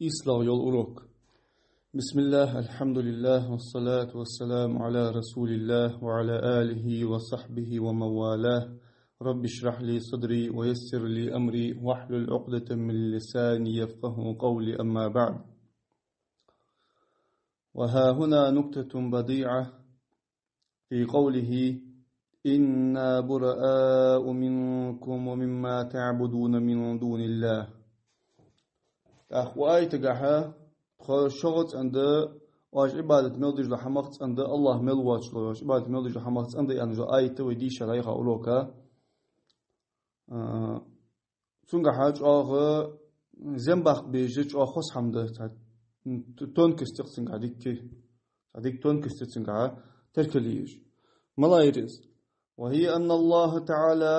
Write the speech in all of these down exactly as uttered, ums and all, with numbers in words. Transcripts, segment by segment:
ИйслагӀа йола урок. بسم الله، الحمد لله، والصلاة والسلام على رسول الله وعلى آله وصحبه ومن والاه. رب اشرح لي صدري ويسر لي أمري واحلل عقدة من لساني يفقهوا قولي، أما بعد. وها هنا نكتة بديعة في قوله: إنا براء منكم ومما تعبدون من دون الله. ТӀаккха укх аятагахьа тхо шугӀа цӀена да, оаш Ӏибадат мел деш дола хӀамах цӀена да, АллахӀ мел воацаш дола, оаш Ӏибадат мел деш дола хӀамах цӀена да аьнна, йола аят вай дийшар хьалха урока. А, цунгахьа чӀоагӀа зем баккха безаш, чӀоагӀа хоза хӀама да, цхьа т-, тонкость я цунгахьа дикка. Цхьа дикка тонкость я цунгахьа теркал е езаш. МалагӀа я из? وهي أن الله تعالى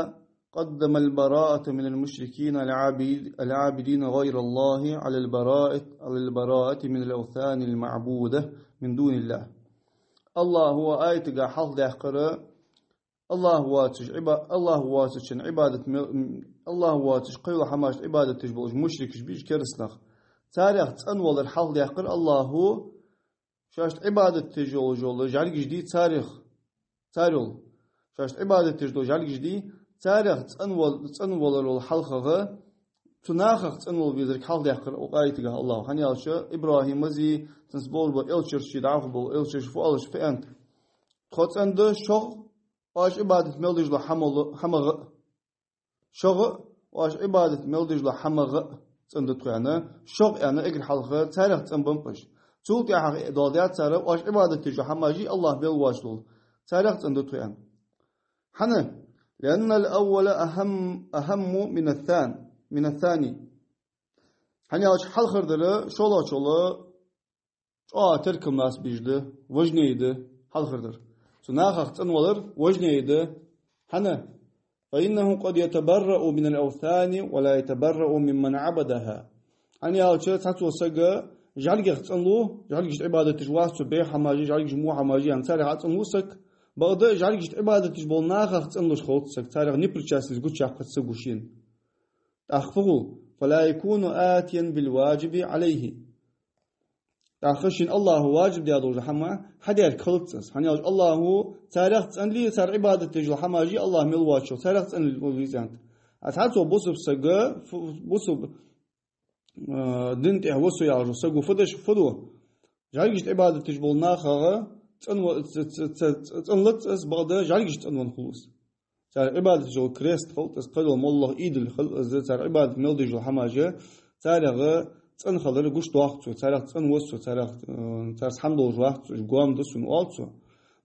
قدم البراءة من المشركين العابد-، العابدين غير الله على البراءة، على البراءة من الأوثان المعبودة من دون الله. АллахӀа аятага хьалхадаьккхар АллахӀ воацаш Ӏиба-, АллахӀ воацачун Ӏибадат мел-, м, АллахӀ воацаш кхыйола хӀамашта Ӏибадат деш болаш мушрикаш беш керастанаш. Царех цӀенвалар хьалхадаьккхар АллахӀа, шоашта Ӏибадат деш йолаш йола жӀаргаш дий царех, царел. Шоашта Ӏибадат деш дола жӀаргаш дий, царех цӀенвал-, цӀенваларал хьалхагӀа, цу нахах цӀенвала везарг хьалхадаьккхар укх аятага АллахӀа. ХӀана аьлча ИбрахӀима а, цунца болаш бола элчаш, ший дӀахо бола элчаш фу оалаш, фу аьннад: тхо цӀена да шугӀа, оаш Ӏибадат мел деш дола хӀамал-, хӀамагӀа а. ШугӀа, оаш Ӏибадат мел деш дола хӀамагӀа а цӀена да тхо аьнна, шугӀа аьнна, эггара хьалха царех цӀенбеннаб уж. Цул тӀехьагӀа доаладаьд цар, оаш Ӏибадат деш дола хӀамаш АллахӀ мел воацаш дола, царех цӀена да тхо аьнна. ХӀана? لأن الأول أهم، أهم من الثان-، من الثاني. ХӀана аьлча хьалхардар шоллагӀчул чӀоагӀа теркам лаца безаш да, важнее да хьалхардар. Цу нахах цӀенвалар важнее да. ХӀана? فإنه قد يتبرأ من الأوثان ولا يتبرأ ممن عبدها. ХӀана аьлча цхьацца саг жӀаргех цӀенлу, жӀаргашта Ӏибадат деш вац цо, бӀеха хӀамаш, жӀаргаш, во хӀамаш аьнна, царех цӀенлу саг. Бакъда жӀаргашта Ӏибадат деш болча нахах цӀенлуш хилац саг, царех непричастность гучаяьккхац саго шийна. ТӀаккха фу хул? فلا يكون آتيا بالواجب عليه. ТӀаккха шийна АллахӀа важиб даь дола хӀама хьадерг хилац из. ХӀана аьлча АллахӀа царех цӀенле, цар Ӏибадат деш дола хӀамаш АллахӀ мел воацаш йола, царех цӀенле веза аьннад. А цхьацца бусалба саг, фу-, бусалба, а, дина тӀа ва со яхаш вола саг фу деш, фу ду? ЖӀаргашта Ӏибадат деш болча нахагӀа цӀенва-, ц-, ц-, ц-, ц-, цӀенлац из, бакъда жӀаргашта цӀенвенна хул из. Цар Ӏибадат деш дола крест хилац из, кхыйола моллагӀа идол хилац из, цар Ӏибадат мел деш дола хӀамаш, царех цӀена хилар гучадоаккх цо, царех цӀенва со, царех, э, царца хӀама долаш вац со, уж гоама да сона, оал цо.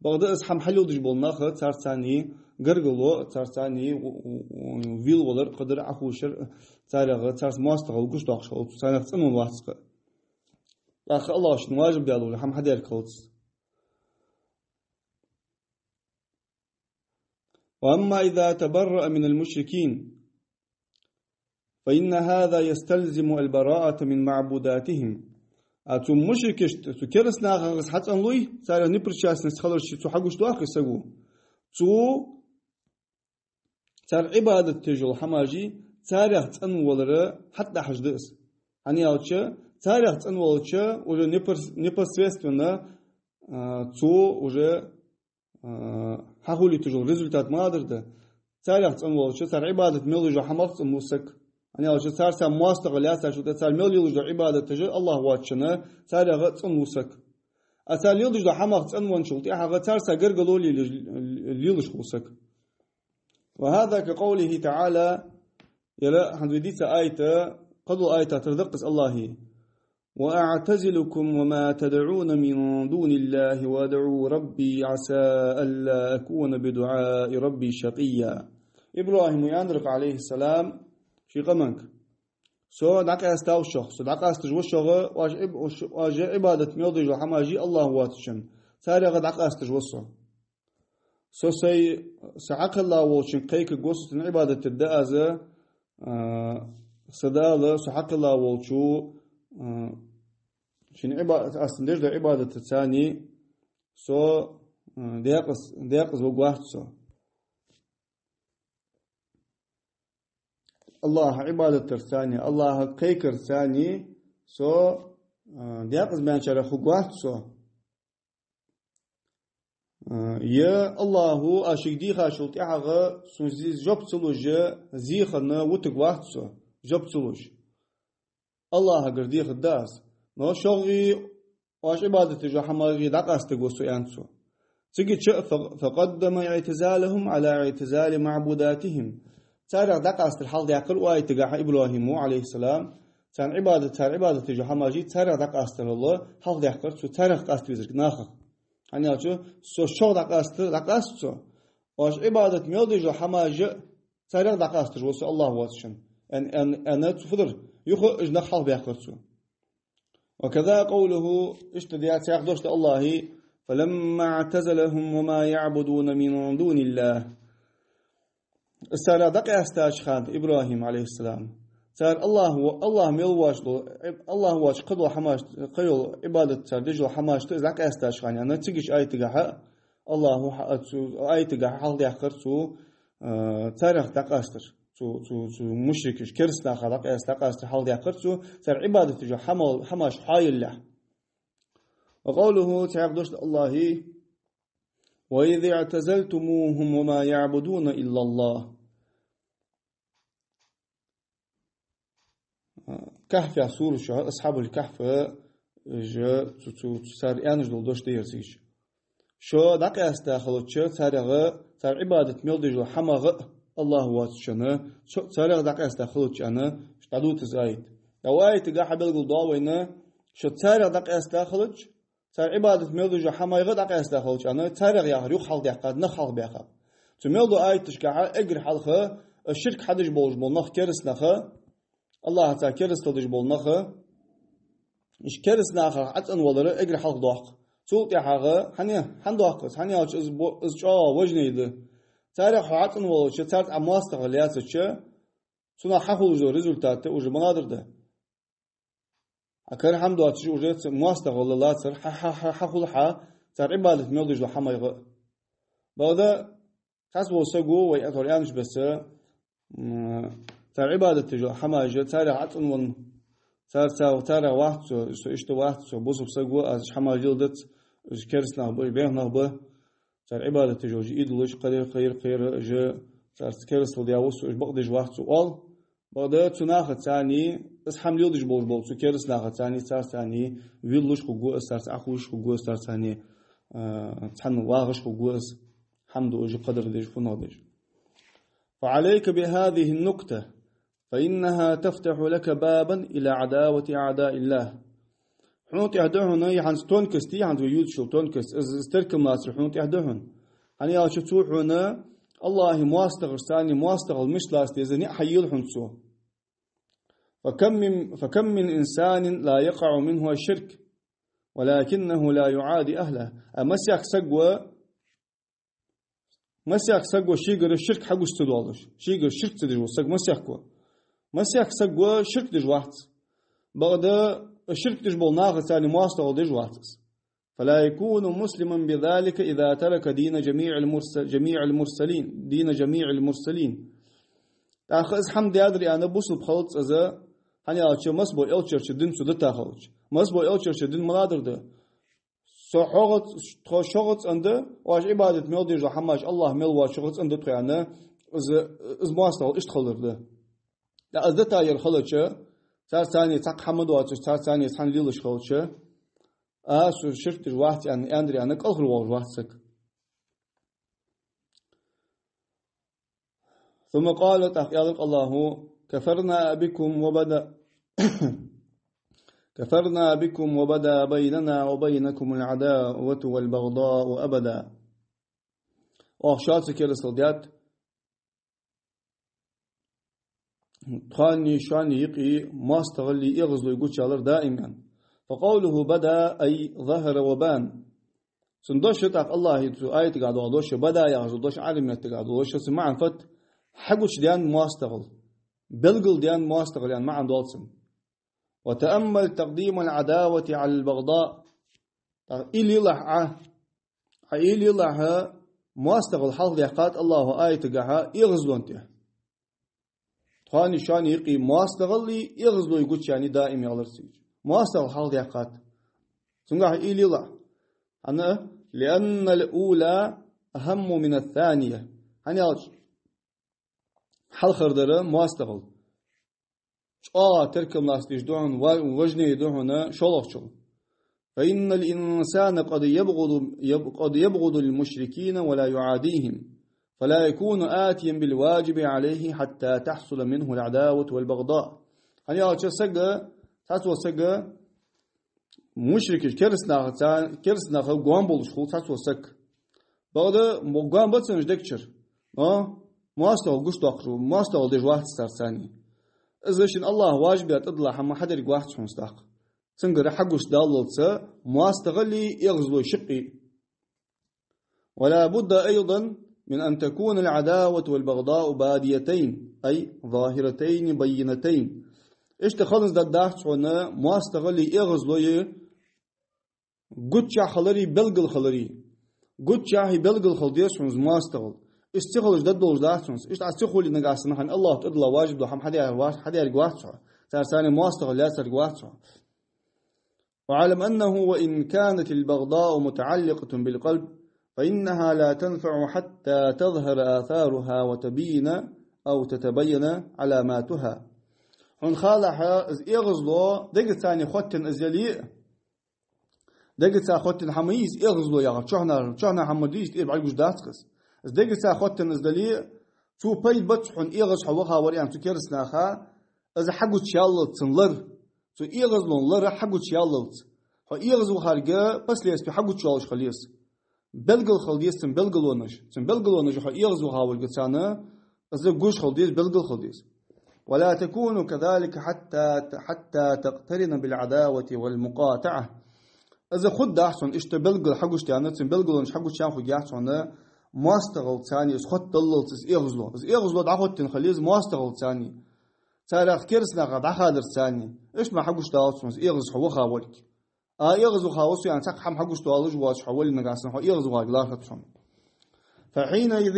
Бакъда из хӀама хьалеладеш бола нах царца цхьана гаргало, царца цхьана у-, у-, у-, вийлавалар, кхыдар Ӏохувшар, царех, царца моастагӀал гучадоаккхаш хилац цо, царех цӀенвенна вац-кх. ТӀаккха АллахӀа шийна важиб даь дола хӀама хьадерг хилац. وأما إذا تبرأ من المشركين، فإن هذا يستلزم البراءة من معبوداتهم. А цу мушрикашта, цу кераста нахах из хьацӀенлой, царех непричастность хилар ший цо хьагучадоаккхе саго, цо цар Ӏибадат деш йола хӀамаш, царех цӀенвалар хьатӀадахьаш да из. ХӀана аьлча, царех цӀенвалча уже непос-, непосредственно, а, цо уже а, хьахулийташ йола результат малагӀа да? Царех цӀенволча, цар Ӏибадат мел деш йола хӀамах цӀенлу саг. ХӀана аьлча царца моастагӀал яц цо, цар мел лелаш дола Ӏибадаташ АллахӀ воацачунна, царех цӀенлу саг. А цар лелаш дола хӀамах цӀенвенначул тӀехьагӀа царца гаргало лелаш, лелаш хул саг. وهذا كقوله تعالى, яра хӀанз вай дийца аят, кхыдола аятах тара да-кх из АллахӀа: وأعتزلكم وما تدعون من دون الله وأدعو ربي عسى ألا أكون بدعاء ربي شقيا. ИбрахӀима аьннадар-кх, عليه السلام, ший къаманга: со дӀакъаьстав шох, со дӀакъасташ ва шугӀа, оаш Ӏиб-, оаш, оаш Ӏибадат мел деш дола хӀамаш АллахӀ воацачунна, царех дӀакъасташ ва со. Со сай, са хьакхелла волчунга кхайкаргва со, цунна Ӏибадат дергда аз, а, са Дала, со хьакхелла волчо, а, шийна Ӏиба-, аз цунна деш дола Ӏибадатаца цхьана со, а, декъаза, декъаза варгвац со. АллахӀа Ӏибадат дарца цхьана, АллахӀага кхайкарца цхьана со, а, декъаза баьнначарех хургвац со. А, е Аллахӏо аз шийга дийхачул тӏехьагӏа сона зи-, жоп ца луш, зехарна вутаргвац со, жоп ца луш. Аллахӏагара дехаргда аз. Но шугара оаш Ӏибадат деш йола хӏамах дӏакъастаргва со, аьннад цо. Цигача фа-, فقدم اعتزالهم على اعتزال معبوداتهم. Царех дӏакъастар хьалхадаьккхар укх аятагахьа ИбрахӀима, Ӏалайхиссалам. Царна Ӏибадат, цар Ӏибадат деш йола хӏамаш царех дӏакъастарал хьалхадаьккхар цо, царех къаста везарг нахах. Хӏана аьлча, со шугара дӏакъаста, дӏакъаст со. Оаш Ӏибадат мел деш йола хӏамаш царех дӏакъасташ ва со Аллахӏ воацачунна. Аьнна, аьнна, аьнна цо фу дар? Юха уж нах хьалхабаьккхар цо. وكذا قوله, иштта да цхьаькха дош да Аллахӏа: فلما اعتزلهم وما يعبدون من دون الله. Царех дӏакъаьстача хана, ИбрахӀим, Ӏалайхиссалам, цар Аллахӏ во-, Аллахӏ мел воацаш дола, Аллахӏ воацача кхыдола хӏамаш, кхыйола Ӏибадат цар деш йола хӏамашта из дӏакъаьстача хана, аьнна, цигача аятагахьа Аллахӏо хьа-, цу аятагахьа хьалхадаьккхар цо, а, царех дӏакъастар. Цу, цу, цу мушрикаш, кераста наха дӏакъаста, дӏакъастар хьалхадаьккхар цо, цар Ӏибадат деш йола хӏама-, хӏамаш хьаялалехь. وقوله, цхьаькха дош да Аллахӏа: وإذ اعتزلتموهم وما يعبدون إلا الله. Кахф яха сура чу, Асхьабул Кахф, уж цу, цу, цу цар аьнна дола дош да ер цигача. Шо дӏакъаьста хилча царех, цар Ӏибадат мел деш йола хӏамах Аллахӏ воацачунна, цо-, царех дӏакъаьста хилча, аьнна, дӏадувц из аят. Укх аятагахьа белгалдоал вайна, шо царех дӏакъаьста хилча, цар Ӏибадат мел деш йола хӏамах дӏакъаьста хилча, аьнна, царех яхар юха хьалхадаьккхад, нах хьалхабаьккхаб. Цу мел долча аяташкахьа эггара хьалха, а, ширк хьадеш болаш бола нах, кераста нах, Аллахӏаца керастал деш бола нах, уж кераста нахах Ӏоцӏенвалар эггара хьалха доаккх. Цул тӏехьагӏа, хӏана, хӏана доаккх из? Хӏана аьлча из бо-, из чӏоагӏа важни да. Царех хьо Ӏоцӏенвелча, царца Ӏа моастагӏал лаьцача, цунах хьахулаш дола результат уже маладар да? Ӏа кара хӏама доацаш уже ца-, моастагӏал лацар, хьа-, хьа-, хьа-, хьахул хьа, цар Ӏибадат мел деш йола хӏамах. Бакъда, цхьацца вола саго, вай ӏатор аьннача беса, м, цар Ӏибадат деш йола хӏамаш, царех Ӏоцӏенвенна, цар ца-, царех вац со, со иштта вац со, бусалба саг ва, аз уж хӏамаш леладац, уж кераста нах ба, уж бӏеха нах ба, цар Ӏибадат деш йола уж идолаш, кхыдар, кхыйр, кхыйр, уж царца керастал даь ва со, уж бакъдеш вац со, оал. Бакъда цу нахаца, из хӏама леладеш болаш бола цу кераста нахаца, царца виллаш хургва из, царца Ӏохувшаш хургва из, царца, а, цхьана вагӏаш хургва из, хӏама дуаш, кхыдар деш, фуннагӏа деш. فعليك بهذه النكتة، فإنها تفتح لك بابا إلى عداوة أعداء الله. Хьона тӏехь да хьона, е хӏанз тонкость, е хӏанз вай ювцаш йола тонкость, из, из теркам лацар хьона тӏехь да хьона. Хӏана аьлча цо хьона Аллахӏа моастагӏашца моастагӏал мишта лаца деза ниӏ хьаелар хьона цо. فكم من، فكم من إنسان لا يقع منه الشرك، ولكنه لا يعادي أهله. А масех саг ва, масех саг ва шийгара ширк хьагуш ца доалаш, шийгара ширк ца деш вола саг масех ва. Масех саг ва ширк деш вац. Бакъда ширк деш болча нахаца моастагӏал деш вац из. فلا يكون مسلما بذلك إذا ترك دين جميع المرس-، جميع المرسلين، دين جميع المرسلين. Тӏаккха из хӏама даьдар аьнна бусалба хилац из, хӏана аьлча масса бола элчанарча дин цо дита хилча. Масса бола элчанарча дин маладар да? Со хьогӏац-, тхо шугӏац ӏанда, оаш Ӏибадат мел деш дола хӏамаш Аллахӏ мел воацачугӏац ӏанда тхо аьнна, из, из моастагӏал иштта хилар да. Тӏаккха из дита яр хилча, царца цхьана цхьаккха хӏама доацаш, царца цхьана цхьана лелаш хилча, а, со ширк деш вац аьнна, аьннадар аьнна, кӏалхарвоалаш вац саг. ثم قال, тӏаккха аьлар Аллахӏо: كفرنا بكم وبدا، كفرنا بكم وبدا بيننا وبينكم العداوة والبغضاء أبدا. Оаха шоца керастал даьд, тхоанеи шоанеи юкъе моастагӏали эгӏазлои гучаялар даим, аьнна. فقوله بدا أي ظهر وبان. Цун дош тӏаккха Аллахӏа цу аятагахь дола дош, бада яхаш дола дош, Ӏарбий меттагахь дола дош, цун маӏан фуд? Хьагучадаьннад моастагӏал, белгалдаьннад моастагӏал аьнна маӏан дола цун. وتأمل تقديم العداوة على البغضاء. Тӏаккха из лелахь Ӏа, Ӏа из лелахь, моастагӏал хьалхадаьккхад Аллахӏо аятагахьа эгӏазлон тӏа. Тхоанеи шоанеи юкъе моастагӏали эгӏазлои гучаяьннай даим, аьлар цигача. моастагӀал хьалхадаьккхад. Цунгахьа уйла йилла. ХӀана? لأن الأولى أهم من الثانية. ХӀана аьлча, хьалхардар моастагӀал чӀоагӀа теркалнас деш да хьона, ва-, важнее да хьона шоллагӀчул. فإن الإنسان قد يبغض، يب-، قد يبغض المشركين ولا يعاديهم، فلا يكون آتيا بالواجب عليه حتى تحصل منه العداوة والبغضاء. ХӀана аьлча сага, цхьацца сага мушрикаш, кераста наха, ца-, кераста наха гом болаш хул цхьацца саг. Бакъда, мо-, гом ба цун дег чура. Но моастагӀал гучадоаккхаш ва, моастагӀал деш вац царца цхьана. Из шийна АллахӀа важиб яь тӀадилла хӀама хьадергвац хьона цу тӀаккха. Цунгара хьагучадаллалца моастагӀалеи эгӀазлои шиъ. ولا بد أيضا من أن تكون العداوة والبغضاء باديتين، أي ظاهرتين بينتين. Иштта хӀанз даддац хьона моастагӀалеи эгӀазлои гуччахьа хилари, белггала хилари. Гуччахьеи белггала хила деза хьона моастагӀал. Иштта ца хилча даддолаш дац хьона. Иштта Ӏа ца хуле нагахьа санна хьайна АллахӀа тӀадилла важиб дола хӀама хьадаьр-, хьадаьргвац хьо. Царца цхьана моастагӀал лаьцаргвац хьо. واعلم أنه وإن كانت البغضاء متعلقة بالقلب، فإنها لا تنفع حتى تظهر آثارها وتبين أو تتبين علاماتها. Хьона халахь, из эгӀазло дегаца хоттаденна из яле а, дегаца хоттаденна хӀама я из эгӀазло яхар, чухьнахьа, чухьнахьа хӀама да из, тӀера бӀаргагуш дац из. Из дегаца хоттаденна из дале а, цо пайда бац хьона эгӀаз хьо ваха вар аьнна цу кераста наха, из хьагучаяллалца цун лар, цу эгӀазлон лар хьагучаяллалца. Хьо эгӀазвахарга последствие хьагучайоалаш хила еза. Белггала хила деза цун белгалонаш. Цун белгалонаш хьо эгӀазваха волга царна, из гуш хила деза, белггала хила деза. ولا تكون كذلك حتى، حتى تقترن بالعداوة والمقاطعة. Из хургдац хьона иштта белггала хьагучадаьнна, цун белгалонаш хьагучаяьнна хургьяц хьона моастагӀал царна из хоттадаллалца из эгӀазло. Из эгӀазло дӀахоттаденна хила еза моастагӀал царна. Царех кераста нахах дӀахадарца царна. Иштта мара хьагучадаллалца хьона из эгӀаз хьо ваха волга. А эгӀазваха ва со аьнна цхьаккха хӀама хьагучадоалаш воацаш хьо вале нагахьа санна, хьо эгӀазвахарга лархӀац хьона. فحينئذ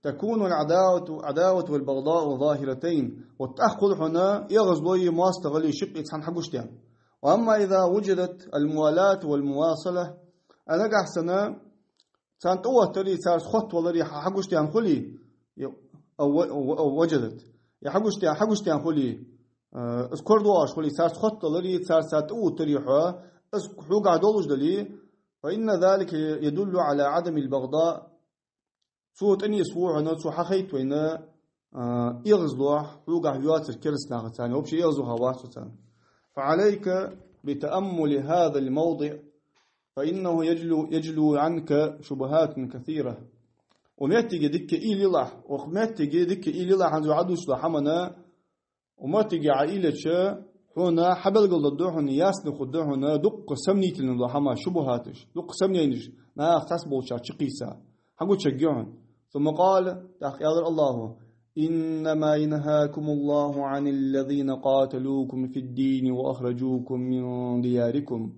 تكون العداوة، عداوة والبغضاء ظاهرتين. Вот тӀаккха хул хьона эгӀазлои моастагӀали шиъ цхьана хьагучадаьнна. وأما إذا وجدت الموالاة والمواصلة. А нагахьа санна царна тӀаоттари, царца хоттавалари хьа-, хьагучадаьнна хуле, я, أو، أو، أو وجدت. Я хьагучадаь-, хьагучадаьнна хуле, э, из корадоагӀаш хуле, царца хоттавалари, царца тӀаоттари хьо, из хьогахьа долаш дале, فإن ذلك يدل على عدم البغضاء. Цо тӀанийсву хьона, цо хьахайт вайна, а, эгӀазло хьогахьа йоацар кераста нахаца царна, вообще эгӀазваха вац хьо царна. فعليك بتأمل هذا الموضع، فإنه يجلو، يجلو عنك شبهات كثيرة. Укх моттиге дика уйла йилахь, укх моттиге дика уйла йилахь, хӀанз вай Ӏодувцаш дола хӀамана, укх моттиге Ӏа уйла йича, хьона хьабелгалдергда хьона, ясно хургда хьона дуккха сомнительни дола хӀама, шубухӀаташ, дуккха сомненеш, наха цхьаболчар чукхийса. Хьагучаяргья хьона. ثم قال, тӀаккха аьлар АллахӀа: إنما ينهاكم الله عن الذين قاتلوكم في الدين وأخرجوكم من دياركم،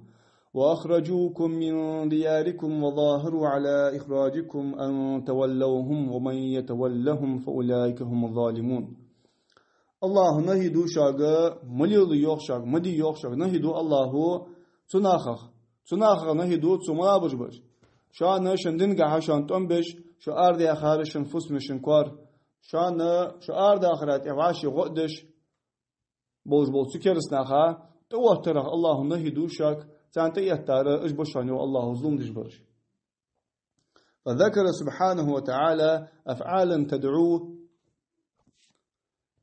وأخرجوكم من دياركم وظاهروا على إخراجكم أن تولوهم ومن يتولهم فأولئك هم الظالمون. АллахӀа нахьи ду шуга, ма лела йоах шуга, ма де йоах шуга, нахьи ду АллахӀа цу нахах. Цу нахах нахьи ду, цу мунафикъ бараш. Шоана шун дингахьа шоана тӀом беш, шо арадаьхар шун фусаме, шун коара. Шоана шо арадахара тӀехьа вӀаши гӀо а деш болаш бола цу кераста наха тӀаоттарах АллахӀа нахьи ду шуга, царна тӀаэттар уж ба шоана, йоах АллахӀа, зулам деш бараш. فذكر سبحانه وتعالى أفعالا تدعو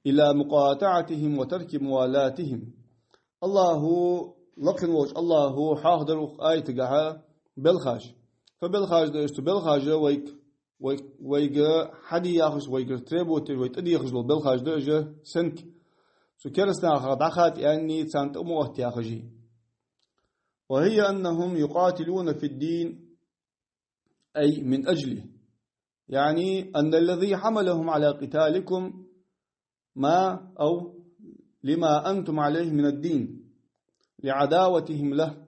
إلى مقاطعتهم وترك موالاتهم. АллахӀа, лакхе волча АллахӀа хьоахадир укх аятагахьа белхаш. Фу белхаш да уж? Цу белхаша вайга, вай-, вайга хьаде яхаш, вайгара требовать еш, вай тӀадехаш дола белхаш да уж, сенк. Цу кераста нахах дӀахада аьнна, царна тӀа ма отта яхаш. وهي أنهم يقاتلون في الدين، أي من أجله. يعني أن الذي حملهم على قتالكم ما أو لما أنتم عليه من الدين، لعداوتهم له.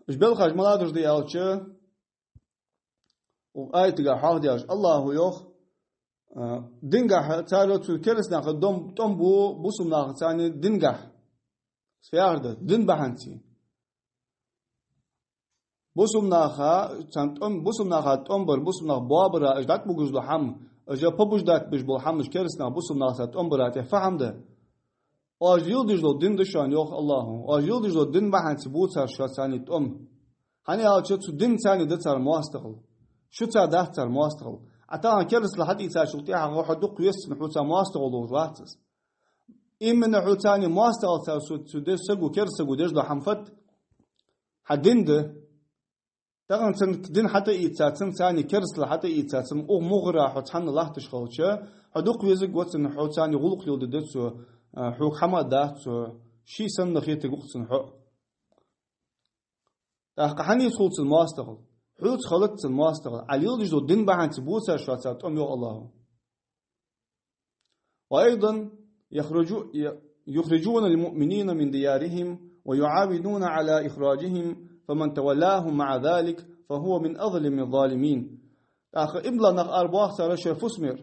Уж белхаш малагӀаш да аьлча, укх аятагахьа хьоахадаьш, АллахӀа йоах, а, дингахьа, цар цу кераста наха дом-, тӀом бу бусалба нахаца царна дингахьа. Фу яхар да? Дин бахьанца. Бусалба наха, царна тӀом, бусалба наха тӀом бар, бусалба нах боабар, уж дӀатӀабугаш дола хӀама, уж побуждать беш бола хӀама, уж кераста нах бусалба наха тӀом бара тӀехь фу хӀама да? Оаш леладеш дола дин да шоана, йоах АллахӀа. Оаш леладеш дола дин бахьанца бу цар шоцани тӀом. ХӀана аьлча цу динцани да цар моастагӀал. Шуца дац цар моастагӀал. Ӏа тахан керастал хьатӀаийцачул тӀехьагӀа хьо дукха веза цунна, хьоца моастагӀал долаш вац из. Именно хьоцани моастагӀал цар цу, цу деш саго, кераста саго деш дола хӀама фуд? Хьа дин да. Тахан цун дин хьатӀаийца, цунцани керастал хьатӀаийца, цун угӀ мугӀара хьо цхьанна латташ хилча, хьо дукха везаргва цунна, хьоцани гӀулакх леладергда цо, а, хьога хӀама а дац цо, ший санна хетаргва-кх цунна хьо. ТӀаккха хьан из хул цун моастагӀал? Хьоца хилац цун моастагӀал. Ӏа леладеш дола дин бахьанца бу цар шоца тӀом, йоах АллахӀа. وأيضا يخرج-، يخرجون المؤمنين من ديارهم ويعاونون على إخراجهم فمن تولاهم مع ذلك فهو من أظلم الظالمين. ТӀаккха иман дилла нах арабоах цар шоай фусамера.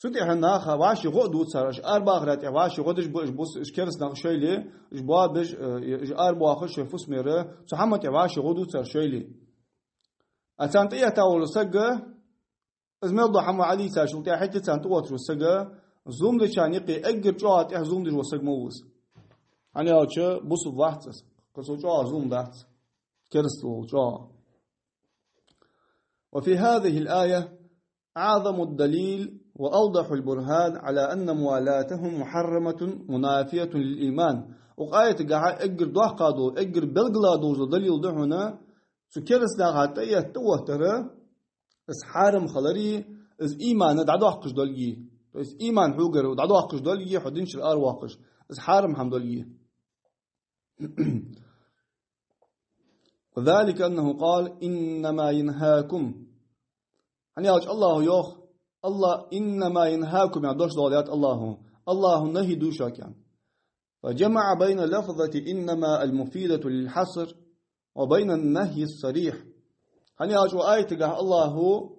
Цу тӀехьа наха вӀаший гӀо а ду цар, уж арабахара тӀехь вӀаший гӀо деш ба уж бус-, уж кераста нах шоайла, уж боабеш, э, уж арабоахаш шоай фусамера, цу хӀаман тӀехь вӀаший гӀо ду цар шоайла. А царна тӀаэтта вола саг, из мел дола хӀама Ӏодийцачул тӀехьа хӀаьта царна тӀаотташ вола саг, зулам дечарна юкъе эггара чӀоагӀа тӀех зулам деш вола саг ма ва из. ХӀана аьлча бусалба вац из, кхы цул чӀоагӀа зулам дац керастал вола чӀоагӀа. وفي هذه الآية أعظم الدليل وأوضح البرهان على أن موالاتهم محرمة منافية للإيمان. Укх аятагахьа эггара доккха дола, эггара белгала долаш дола далил да хьона, цу кераста наха тӀаэтта тӀаоттар, из хьарам хилари, из иман дӀадоаккхаш долга. То есть иман хьогара дӀадоаккхаш долга, хьо динчура аравоаккхаш, из хьарам хӀама долга. وذلك أنه قال: إنما ينهاكم. ХӀана аьлча АллахӀа йоах, АллахӀа «إنما ينهاكم» яха дош доаладаьд АллахӀа. АллахӀа нахьи ду шуга аьнна. فجمع بين لفظة إنما المفيدة للحصر وبين النهي الصريح. ХӀана аьлча укх аятагахьа АллахӀа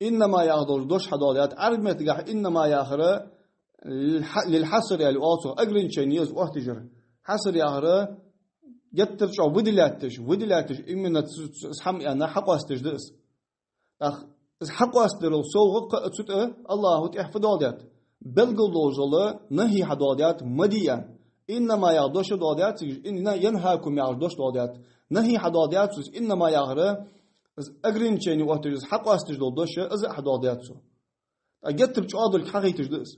«إنما» яха долаш дош хьадоаладаьд. Ӏарбий меттагахьа «إنما» яхар للح-، للحصر аьле оал цох, ограничени я из оттаеш яр. Хьаср яхар геттара чӀоагӀа выделять деш, выделять деш, именно цу, цу, из хӀама аьнна хьакъоастадеш да из. ТӀаккха из хьакъоастадарал совгӀа кхы а цу тӀа АллахӀа тӀехьа фу доаладаьд? Белгала долаш дола нахьи хьадоаладаьд, ма де аьнна. «إنما» яха дош доаладаьд цига, «إن ينهاكم» яхаш дош доаладаьд. Нахьи хьадоаладаьд цо из «إنما» яхар, из ограничени оттаеш, из хьакъоастадеш дола дош, из а хьадоаладаьд цо. ТӀаккха геттара чӀоагӀа долга хьахайташ да из.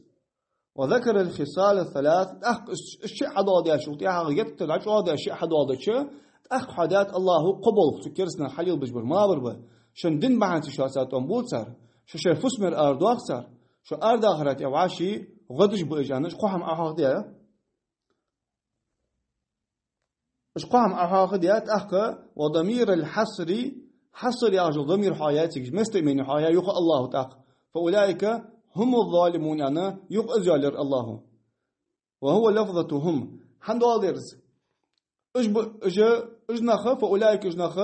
وذكر الخصال الثلاث, тӀаккха из, из шиъ хьадоаладаьчул тӀехьагӀа геттара дӀачӀоагӀдаь шиъ хьадоаладича, тӀаккха хьоадаьд АллахӀа кхо болх цу кераста наха хьалелабеш бар. Ма бар ба? Шун дин бахьанца шоца тӀом бу цар, шо шоай фусамера арадоах цар, шо арадахара тӀехь вӀаший гӀо деш ба уж аьнна, уж кхо хӀама Ӏохьоахадаь. Уж кхо хӀама Ӏохьоахадаь, тӀаккха «وضمير الحصر», хьаср яхаш дола дамир хьоахаяьй цига, местоимени хьоахаяьй юха АллахӀа тӀаккха. «فأولئك هم الظالمون» аьнна, юха из йоалаяьй АллахӀа. «وهو لفظة هم». ХӀана доаладаьд из? Уж ба, уж, уж нах, «فأولئك» уж нах,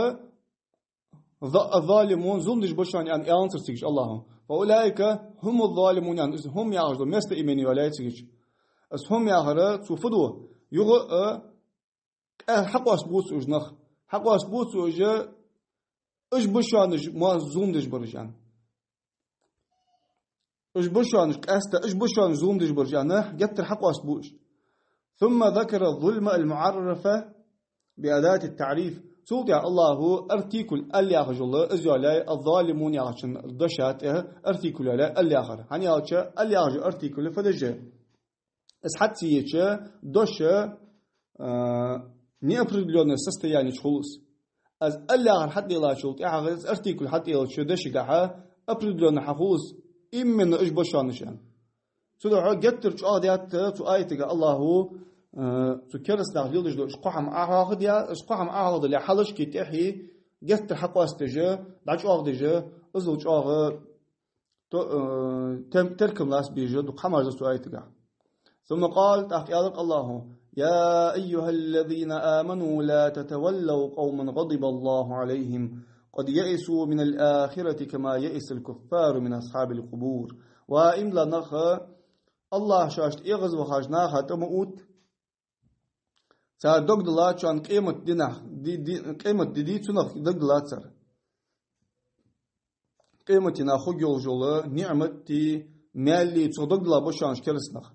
«الظ-، الظالمون», зулам деш ба шоана аьнна, аьннадацар цига АллахӀа. «فأولئك هم الظالمون» аьнна, из «هم» яхаш дола местоимени йоалаяьй цига. Из «هم» яхар цо фу ду? Юха а кӀа-, хьакъоастабу цо уж нах. Хьакъоастабу цо уж, уж ба шоана уж мо-, зулам деш бараш аьнна. Уж ба шоана уж къаьстта, уж ба шоана уж зулам деш бараш аьнна, геттара хьакъоастабу уж. «ثم ذكر الظلم المعرف بأداة التعريف». Цул тӀехьа АллахӀа артикль «ال» яхаш йола, из йоалаяьй «الظالمون» яхачун доша тӀа артикль йоалаяьй «ال» яхар. ХӀана аьлча «ال» яхаш йола артикль фу деш я? Из хьа ца еча, дош, а, неопределённое состояние чу хул из. Из «ال» яхар хьатӀаделлачул тӀехьагӀа, из артикль хьатӀаеллача дешагахьа определённо хьахул из, именно уж ба шоана уж аьнна. Цудухьа геттара чӀоагӀдаьд цу аятагахьа АллахӀа, а, цу кераста наха леладеш дола уж кхо хӀама Ӏохьоахадаь, уж кхо хӀама Ӏохьоахадале хьалхашка тӀехьа геттара хьакъоастадеш, дӀачӀоагӀдеш, иззал чӀоагӀа то-, э, тем-, теркам лаца безаш дукха хӀамаш да цу аятагахьа. ثم قال, тӀаккха аьлар АллахӀа: «يا أيها الذين آمنوا لا تتولوا قوما غضب الله عليهم قد يئسوا من الآخرة كما يئس الكفار من أصحاب القبور». Ва иман дилла нах, АллахӀ шоашта эгӀазвахача наха тӀа ма отта, Цар дог диллад шоана къематдийнахьа, ди-, ди-, къематди дий, цунах дог диллад цар. Къематдийнахьа хургйолаш йола ниӀматий, маьлий, цох дог диллад шоана уж кераста нах.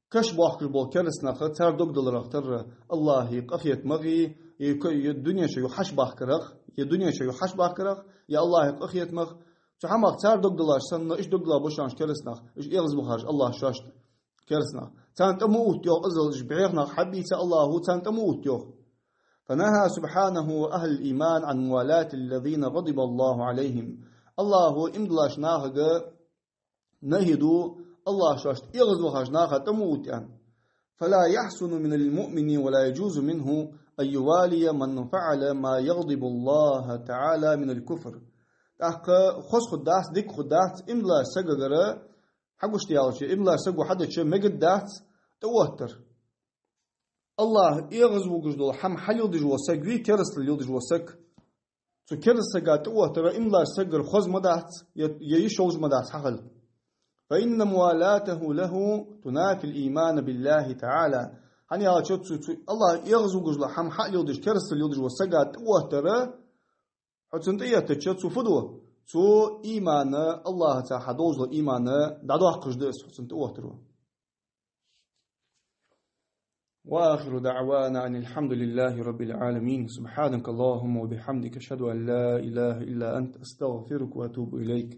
Каш боахкаш бола кераста нах, цар дог дилларах тарра, АллахӀа къахетамах, е ко-, е дунен чу юха хьачубахкарах, е дунен чу юха хьачубахкарах, е АллахӀа къахетамах. Цу хӀамах цар дог диллаш санна, уж дог диллад шоана уж кераста нах, уж эгӀазвахараш АллахӀа шоашта кераста нах. Царна тӀа ма отта, йоах, иззал уж бӀеха нах хьабийца АллахӀа, царна тӀа ма отта, йоах. فنهى سبحانه أهل الإيمان عن موالاة الذين غضب الله عليهم. АллахӀа иман долаш нахага нахьи ду, АллахӀа шоашта эгӀазвахача наха тӀа ма отта аьнна. فلا يحسن من المؤمن ولا يجوز منه أن يوالي من فعل ما يغضب الله تعالى من الكفر. ТӀаккха хоза хургдац, дика хургдац иман долча сагагара, хьагуш дале, иман долча саго хьадича мегаргдац тӀаоттар. АллахӀа эгӀазвугаш дола хӀама хьалеладеш вола саг вий, керастал леладеш вола саг. Цу кераста сага тӀаоттар иман долча сагагара хоза ма дац, е, е йиш йолаш ма дац хьахила. فإن موالاته له تنافي الإيمان بالله تعالى. ХӀана аьлча цу, цу АллахӀа эгӀазвугаш дола хӀама хьалеладеш, керастал леладеш вола сага тӀаоттар, хьо цунна тӀаэттача, цо фу ду? Цо иман, АллахӀаца хьадоалаш дола иман дӀадоаккхаш да из, хьо цунна тӀаоттаро. وآخر دعوانا أن الحمد لله رب العالمين. سبحانك اللهم وبحمدك، أشهد أن لا إله إلا أنت، أستغفرك وأتوب إليك.